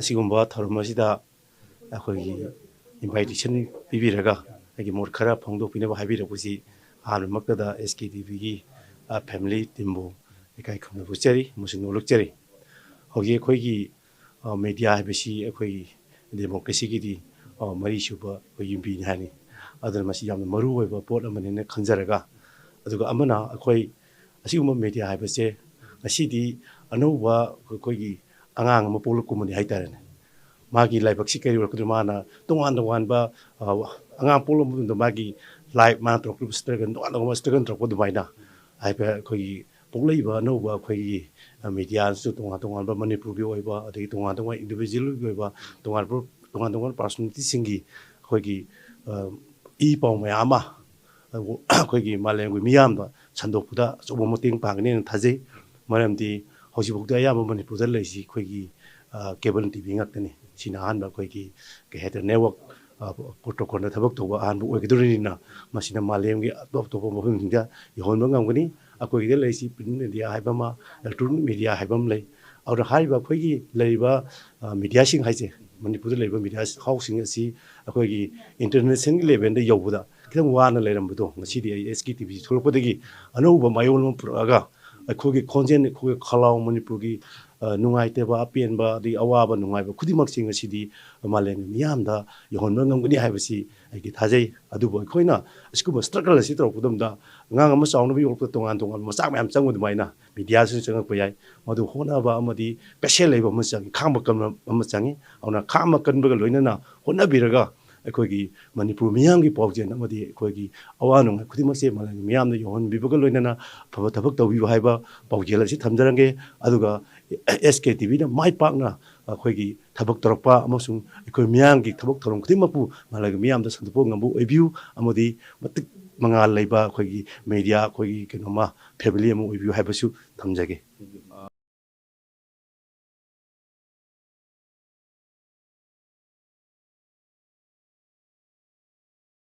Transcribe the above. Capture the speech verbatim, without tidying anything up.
ꯑꯁꯤꯒꯨꯝꯕ ꯊꯧꯔꯝ ꯑꯁꯤꯗ ꯑꯩꯈꯣꯏꯒꯤ invitation ꯄꯤꯕꯤꯔꯒ ꯑꯩꯒꯤ ꯃꯣꯠ ꯈꯔ ꯐꯣꯡꯗꯣꯛꯄꯤꯅꯕ ꯍꯥꯏꯕꯤꯔꯛꯄꯁꯤ ꯑꯍꯥꯟꯕꯃꯛꯇꯗ S K T Vꯒꯤ family teamꯕꯨ ꯏꯀꯥꯏ ꯈꯨꯝꯅꯕ ꯎꯠꯆꯔꯤ ꯑꯃꯁꯨꯡ ꯅꯣꯂꯨꯛꯆꯔꯤ꯫ ꯍꯧꯖꯤꯛ ꯑꯩꯈꯣꯏꯒꯤ media ꯍꯥꯏꯕꯁꯤ ꯑꯩꯈꯣꯏꯒꯤ democracyꯒꯤꯗꯤ ꯃꯔꯤꯁꯨꯕ ꯑꯩꯈꯣꯏ ꯌꯨꯝꯕꯤꯅꯤ ꯍꯥꯏꯅꯤ꯫ ꯑꯗꯨꯅ ꯃꯁꯤ ꯌꯥꯝꯅ ꯃꯔꯨ ꯑꯣꯏꯕ ꯄꯣꯠ ꯑꯃꯅꯦꯅ ꯈꯟꯖꯔꯒ, ꯑꯗꯨꯒ ꯑꯃꯅ ꯑꯩꯈꯣꯏ ꯑꯁꯤꯒꯨꯝꯕ media ꯍꯥꯏꯕꯁꯦ ꯉꯁꯤꯗꯤ ꯑꯅꯧꯕ ꯑꯩꯈꯣꯏꯒꯤ ꯑꯉꯥꯡ ꯑꯃ ꯄꯣꯛꯂꯛꯀꯨꯝꯕꯅꯤ ꯍꯥꯏꯇꯥꯔꯦꯅꯦ꯫ ꯃꯥꯒꯤ ꯂꯥꯏꯕꯛꯁꯤ ꯀꯔꯤ ꯑꯣꯏꯔꯛꯀꯗꯣꯏꯅꯣ, ꯃꯥꯅ ꯇꯣꯉꯥꯟ ꯇꯣꯉꯥꯟꯕ, ꯑ, ꯑꯉꯥꯡ ꯄꯣꯛꯂꯛꯄ ꯃꯇꯝꯗ ꯃꯥꯒꯤ life, ꯃꯥꯅ ꯇꯧꯔꯛꯂꯤꯕ struggle, ꯇꯣꯉꯥꯟ ꯇꯣꯉꯥꯟꯕ struggle ꯇꯧꯔꯛꯄ ꯑꯗꯨꯃꯥꯏꯅ ꯍꯥꯏꯕ ꯑꯩꯈꯣꯏꯒꯤ ꯄꯣꯛꯂꯛꯏꯕ ꯑꯅꯧꯕ ꯑꯩꯈꯣꯏꯒꯤ, ꯑ, mediaꯁꯨ ꯇꯣꯉꯥꯟ ꯇꯣꯉꯥꯟꯕ ꯃꯅꯤꯄꯨꯔꯒꯤ ꯑꯣꯏꯕ, ꯑꯗꯒꯤ ꯇꯣꯉꯥꯟ ꯇꯣꯉꯥꯟꯕ individualꯒꯤ ꯑꯣꯏꯕ, ꯇꯣꯉꯥꯟꯕ, ꯇꯣꯉꯥꯟ ꯇꯣꯉꯥꯟꯕ personalitiesꯁꯤꯡꯒꯤ ꯑꯩꯈꯣꯏꯒꯤ, ꯑ, ꯏ ꯄꯥꯎ ꯃꯌꯥꯝ ꯑꯃ ꯑꯩꯈꯣꯏꯒꯤ ꯃꯥꯂꯦꯝꯒꯤ ꯃꯤꯌꯥꯝꯗ ꯁꯟꯗꯣꯛꯄꯗ ꯑꯆꯧꯕ ꯃꯇꯦꯡ ꯄꯥꯡꯒꯅꯤ ꯍꯥꯏꯅ ꯊꯥꯖꯩ꯫ ꯃꯔꯝꯗꯤ ꯍꯧꯖꯤꯛꯐꯥꯎꯗ ꯑꯌꯥꯝꯕ ꯃꯅꯤꯄꯨꯔꯗ ꯂꯩꯔꯤꯁꯤ ꯑꯩꯈꯣꯏꯒꯤ, ꯑ, cable T V ꯉꯥꯛꯇꯅꯤ꯫ ꯁꯤꯅ ꯑꯍꯥꯟꯕ ꯑꯩꯈꯣꯏꯒꯤ, ꯀꯩ ꯍꯥꯏꯇꯥꯔꯦ, network, ꯑ, protocolꯗ ꯊꯕꯛ ꯇꯧꯕ ꯑꯍꯥꯟꯕ ꯑꯣꯏꯒꯗꯧꯔꯤꯅꯤꯅ ꯃꯁꯤꯅ ꯃꯥꯂꯦꯝꯒꯤ ꯑꯇꯣꯞ ꯑꯇꯣꯞꯄ ꯃꯐꯝꯁꯤꯡꯗ ꯌꯧꯍꯟꯕ ꯉꯝꯒꯅꯤ꯫ ꯑꯩꯈꯣꯏꯒꯤꯗ ꯂꯩꯔꯤꯁꯤ print media ꯍꯥꯏꯕ ꯑꯃ, electronic media ꯍꯥꯏꯕ ꯑꯃ ꯂꯩ꯫ ꯑꯗꯨꯅ ꯍꯥꯏꯔꯤꯕ ꯑꯩꯈꯣꯏꯒꯤ ꯂꯩꯔꯤꯕ, ꯑ, mediaꯁꯤꯡ ꯍꯥꯏꯁꯦ, ꯃꯅꯤꯄꯨꯔꯗ ꯂꯩꯔꯤꯕ media houseꯁꯤꯡ ꯑꯁꯤ ꯑꯩꯈꯣꯏꯒꯤ internationalꯒꯤ levelꯗ ꯌꯧꯕꯗ ꯈꯤꯇꯪ ꯋꯥꯅ ꯂꯩꯔꯝꯕꯗꯣ, ꯉꯁꯤꯗꯤ ꯑꯩ S K T V ꯊꯣꯛꯂꯛꯄꯗꯒꯤ ꯑꯅꯧꯕ ꯃꯌꯣꯜ ꯑꯃ ꯄꯨꯔꯛꯑꯒ ꯑꯩꯈꯣꯏꯒꯤ ꯈꯣꯟꯖꯦꯜ, ꯑꯩꯈꯣꯏꯒꯤ ꯈꯣꯜꯂꯥꯎ, ꯃꯅꯤꯄꯨꯔꯒꯤ, ꯑ, ꯅꯨꯡꯉꯥꯏꯇꯕ, ꯑꯄꯦꯟꯕ, ꯑꯗꯒꯤ ꯑꯋꯥꯕ, ꯅꯨꯡꯉꯥꯏꯕ ꯈꯨꯗꯤꯡꯃꯛꯁꯤ ꯉꯁꯤꯗꯤ ꯃꯥꯂꯦꯝꯒꯤ ꯃꯤꯌꯥꯝꯗ ꯌꯧꯍꯟꯕ ꯉꯝꯒꯅꯤ ꯍꯥꯏꯕꯁꯤ ꯑꯩꯒꯤ ꯊꯥꯖꯩ꯫ ꯑꯗꯨꯕꯨ ꯑꯩꯈꯣꯏꯅ ꯑꯁꯤꯒꯨꯝꯕ struggle ꯑꯁꯤ ꯇꯧꯔꯛꯄ ꯃꯇꯝꯗ ꯑꯉꯥꯡ ꯑꯃ ꯆꯥꯎꯅꯕ ꯌꯣꯛꯂꯛꯄꯗ ꯇꯣꯉꯥꯟ ꯇꯣꯉꯥꯟꯕ ꯃꯆꯥꯛ ꯃꯌꯥꯝ ꯆꯪꯕ ꯑꯗꯨꯃꯥꯏꯅ mediaꯁꯨ ꯆꯪꯉꯛꯄ ꯌꯥꯏ꯫ ꯃꯗꯨ ꯍꯣꯠꯅꯕ ꯑꯃꯗꯤ patience ꯂꯩꯕ ꯑꯃ ꯆꯪꯉꯤ, ꯈꯥꯡꯕ ꯀꯟꯕ ꯑꯃ ꯆꯪꯉꯤ꯫ ꯑꯗꯨꯅ ꯈꯥꯡꯕ ꯀꯟꯕꯒ ꯂꯣꯏꯅꯅ ꯍꯣꯠꯅꯕꯤꯔꯒ ꯑꯩꯈꯣꯏꯒꯤ ꯃꯅꯤꯄꯨꯔ ꯃꯤꯌꯥꯝꯒꯤ ꯄꯥꯎꯖꯦꯜ ꯑꯃꯗꯤ ꯑꯩꯈꯣꯏꯒꯤ ꯑꯋꯥ ꯅꯨꯡꯉꯥꯏ ꯈꯨꯗꯤꯡꯃꯛꯁꯦ ꯃꯥꯂꯦꯝꯒꯤ ꯃꯤꯌꯥꯝꯗ ꯌꯧꯍꯟꯕꯤꯕꯒ ꯂꯣꯏꯅꯅ ꯑꯐꯕ ꯊꯕꯛ ꯇꯧꯕꯤꯌꯨ ꯍꯥꯏꯕ ꯄꯥꯎꯖꯦꯜ ꯑꯁꯤ ꯊꯝꯖꯔꯝꯒꯦ꯫ ꯑꯗꯨꯒ S K T Vꯅ ꯃꯥꯏ ꯄꯥꯛꯅ ꯑꯩꯈꯣꯏꯒꯤ ꯊꯕꯛ ꯇꯧꯔꯛꯄ ꯑꯃꯁꯨꯡ ꯑꯩꯈꯣꯏ ꯃꯤꯌꯥꯝꯒꯤ ꯊꯕꯛ ꯊꯧꯔꯝ ꯈꯨꯗꯤꯡꯃꯛꯄꯨ ꯃꯥꯂꯦꯝꯒꯤ ꯃꯤꯌꯥꯝꯗ ꯁꯟꯗꯣꯛꯄ ꯉꯝꯕ ꯑꯣꯏꯕꯤꯌꯨ ꯑꯃꯗꯤ ꯃꯇꯤꯛ ꯃꯉꯥꯜ ꯂꯩꯕ ꯑꯩꯈꯣꯏꯒꯤ media, ꯑꯩꯈꯣꯏꯒꯤ ꯀꯩꯅꯣꯃ family ꯑꯃ ꯑꯣꯏꯕꯤꯌꯨ ꯍꯥꯏꯕꯁꯨ ꯊꯝꯖꯒꯦ꯫